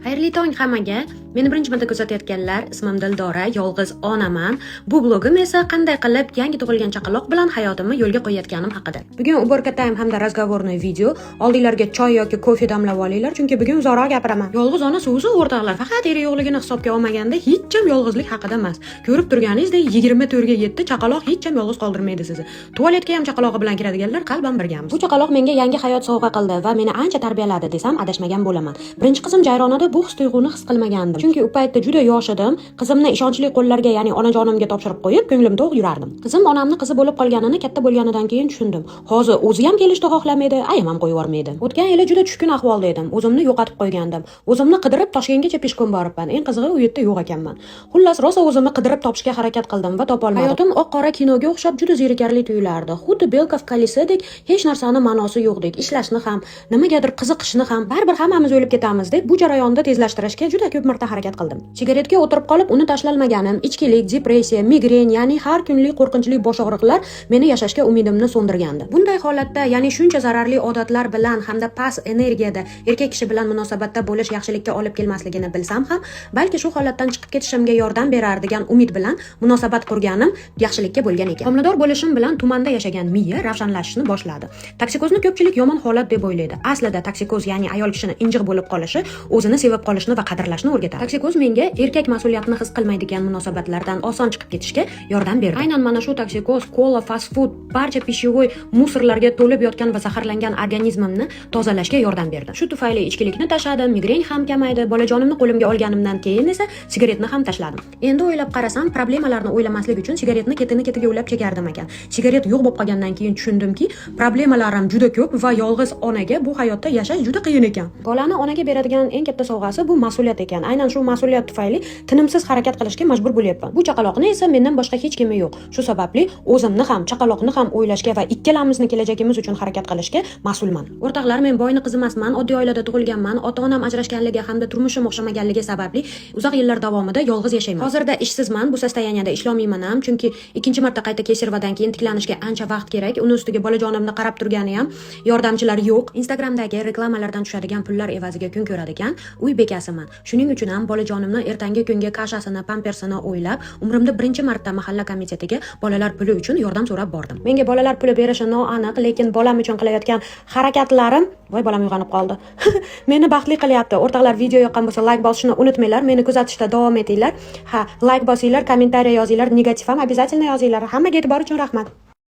Xayrli tong hammaga. Meni birinchi marta kuzatayotganlar, ismim Dildora, yolg'iz onaman. Bu blogim esa qanday qilib yangi tug'ilgan chaqaloq bilan hayotimni yo'lga qo'yayotganim haqida. Bugun уборка time hamda разговорный video. Oldinglarga choy yoki kofe damlab olinglar, chunki bugun uzoqroq gapiraman. Yolg'iz ona so'zi, o'rtoqlar, faqat eri yo'qligini hisobga olmaganda hech ham yolg'izlik haqida emas. Ko'rib turganingizdek, 24 ga 7 chaqaloq hech ham yolg'iz qoldirmaydi sizni. Tualetga ham chaqalog'i bilan kiradiganlar qalban birgamiz. Bu chaqaloq menga yangi hayot sovg'a qildi va meni ancha tarbiyaladi desam, adashmagan bo'laman. Birinchi qizim Jayronada bu his tuyg'uni his qilmagandim. Chunki u paytda juda yosh edim. Qizimni ishonchli qo'llarga, ya'ni onajonimga topshirib qo'yib, ko'nglim to'q yurardim. Qizim onamni qizi bo'lib qolganini katta bo'lganidan keyin tushundim. Hozir o'zi ham kelishni xohlamaydi, ayam ham qo'yib yubormaydi. O'tgan yili juda tushkun ahvolda edim. O'zimni yo'qotib qo'ygandim. O'zimni qidirib Toshkentgacha пешком boribman. Eng qizig'i, u yerda yo'q ekanman. Xullas, rosa o'zimni qidirib topishga harakat qildim va topolmadim. Hayotim oq qora kinoga o'xshab juda zerikarli tuyulardi. Xuddi "Белка в колесе" dek hech narsani ma'nosi yo'qdek. Ishlashni ham, nimagadir qiziqishni ham, baribir hammamiz o'lib ketamiz deb bu jarayonni tezlashtirishga juda ko'p marta harakat qildim. Sigaretga o'tirib qolib, uni tashlolmaganim, ichkilik, depressiya, migren, ya'ni har kunlik qo'rqinchli bosh og'riqlar meni yashashga umidimni so'ndirgandi. Bunday holatda, ya'ni shuncha zararli odatlar bilan hamda past energiyada erkak kishi bilan munosabatda bo'lish yaxshilikka olib kelmasligini bilsam ham, balki shu holatdan chiqib ketishimga yordam berar degan umid bilan munosabat qurganim yaxshilikka bo'lgan ekan. Homilador bo'lishim bilan tumanda yashagan miya ravshanlashishni boshladi. Toksikozni ko'pchilik yomon holat deb o'ylaydi. Aslida toksikoz, ya'ni ayol kishini injiq bo'lib qolishi, o'zini sevib qolishni va qadrlashni o'rgatadi. Toksikoz menga erkak mas'uliyatni his qilmaydigan munosabatlardan oson chiqib ketishga yordam berdi. Aynan mana shu toksikoz kola, fast food, barcha пищевой мусор larga to'lib yotgan va zaharlangan organizmimni tozalashga yordam berdi. Shu tufayli ichkilikni tashladim, migren ham kamaydi. Bolajonimni qo'limga olganimdan keyin esa sigaretni ham tashladim. Endi o'ylab qarasam, problemalarni o'ylamaslik uchun sigaretni ketini ketiga ulab chekardim ekan. Sigaret yo'q bo'lib qolgandan keyin tushundimki, problemalarim juda ko'p va yolg'iz onaga bu hayotda yashash juda qiyin ekan. Bolani onaga beradigan eng katta sovg'asi bu mas'uliyat ekan. Aynan shu mas'uliyat tufayli tinimsiz harakat qilishga majbur bo'lyapman. Bu chaqaloqni esa mendan boshqa hech kimi yo'q. Shu sababli o'zimni ham, chaqaloqni ham o'ylashga va ikkalamizni kelajagimiz uchun harakat qilishga mas'ulman. O'rtoqlar, men boyni qizi emasman, oddiy oilada tug'ilganman. Ota onam ajrashganligi hamda turmushim o'xshamaganligi sababli uzoq yillar davomida yolg'iz yashayman. Hozirda ishsizman, bu состояние da ishlolmayman ham, chunki ikkinchi marta qayta кесарево dan keyin tiklanishga ancha vaqt kerak. Uni ustiga bolajonimni qarab turgani ham yordamchilar yo'q. Instagramdagi reklamalardan tushadigan pullar evaziga kun ko'radigan uy bekasiman. Shuning uchun ham bolajonimni ertangi kunga каша sini, pampersini o'ylab, umrimda birinchi marta mahalla komitetiga bolalar puli uchun yordam so'rab bordim. Menga bolalar puli berishi noaniq, lekin bolam uchun qilayotgan harakatlarim, voy, bolam uyg'onib qoldi, meni baxtli qilyapti. O'rtoqlar, video yoqqan bo'lsa, layk bosishni unutmanglar, meni kuzatishda davom etinglar. Ha, layk bosinglar, kommentariya yozinglar, negativ ham обязательно yozinglar. Hammaga e'tibor uchun rahmat.